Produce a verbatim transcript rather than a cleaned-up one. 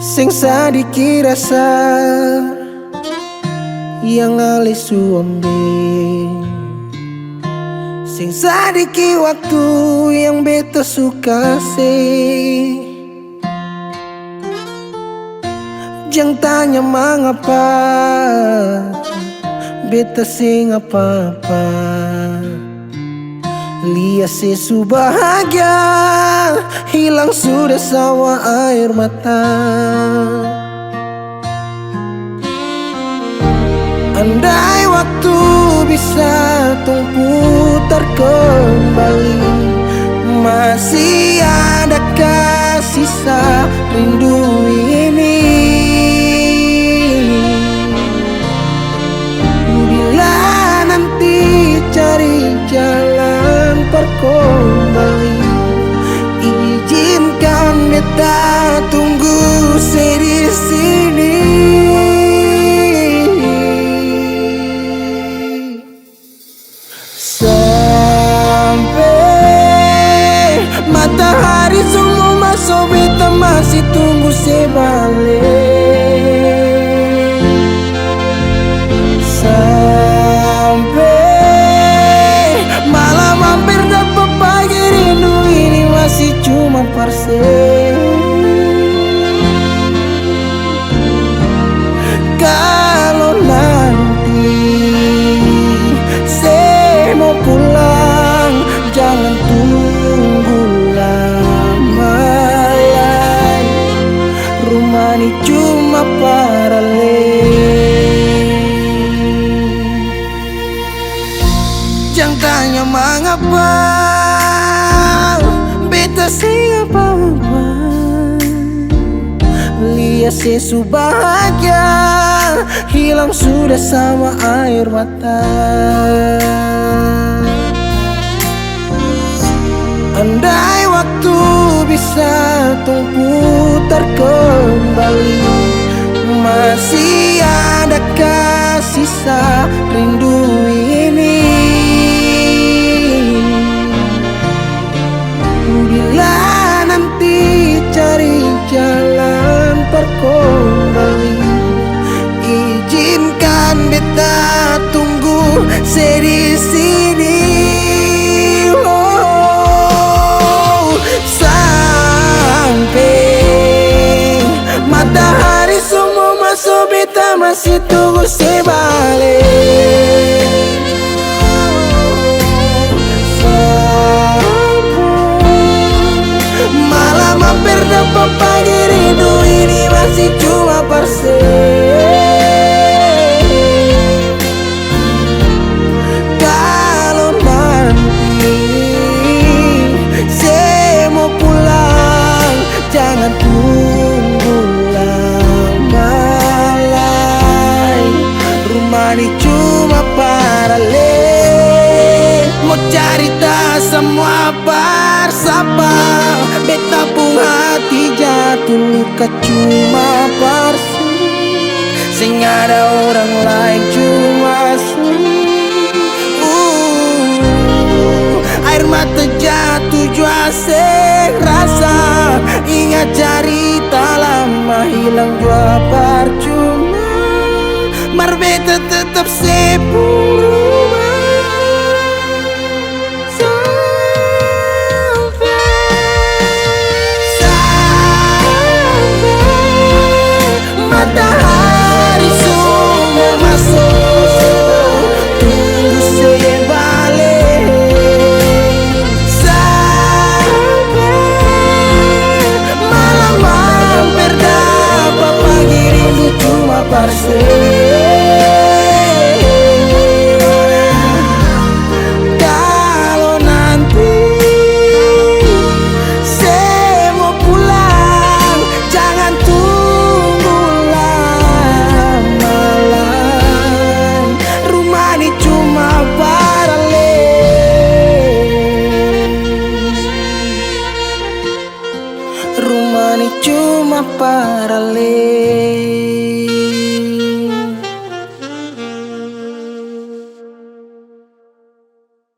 Seng sadiki rasa yang ale su ambe, seng sadiki waktu yang beta su kase. Jang tanya mangapa, beta seng apa-apa. Lia se su bahagia, hilang sudah sawa aer mata. Andai waktu bisa tong putar kembali, masih adakah sisa rindu ini? Bila nanti cari jalan par kembali, izinkan beta tunggu se di sini. Sampe matahari su mo maso, beta masih tunggu se bale. Sampe malam amper dapa pagi, rindu ini masih cuma par se. Kalo nanti se mo pulang, jangan tunggu lama lai. Rumah ni cuma par ale. Jang tanya mangapa, beta seng apa-apa. Lia se su bahagia, hilang sudah sama air mata. Andai waktu bisa tong putar kembali, masih adakah sisa rindu ini? Bila nanti cari jalan par kembali, izinkan beta tunggu se di sini. Oh, sampe matahari su mo maso, beta masih tunggu se bale. Malam amper dapa pagi, rindu ini masih cuma par se. Kalo nanti se mo pulang, jangan tunggu lama lai. Rumah ni cuma par ale. Mo carita samua par sapa? Beta pung hati jatuh luka cuma par se. Seng ada orang laeng, cuma su. Uh, aer mata jatuh jua seng rasa. Ingat carita lama, hilang jua parcuma. Mar beta tetap se pung rumah. Sampe, sampe matahari su mo maso, tunggu se bale. Sampe malam amper dapa pagi, rindu cuma par se. Kalo nanti se mo pulang, jangan tunggu lama lai. Rumah ni cuma par ale. Rumah ni cuma par ale.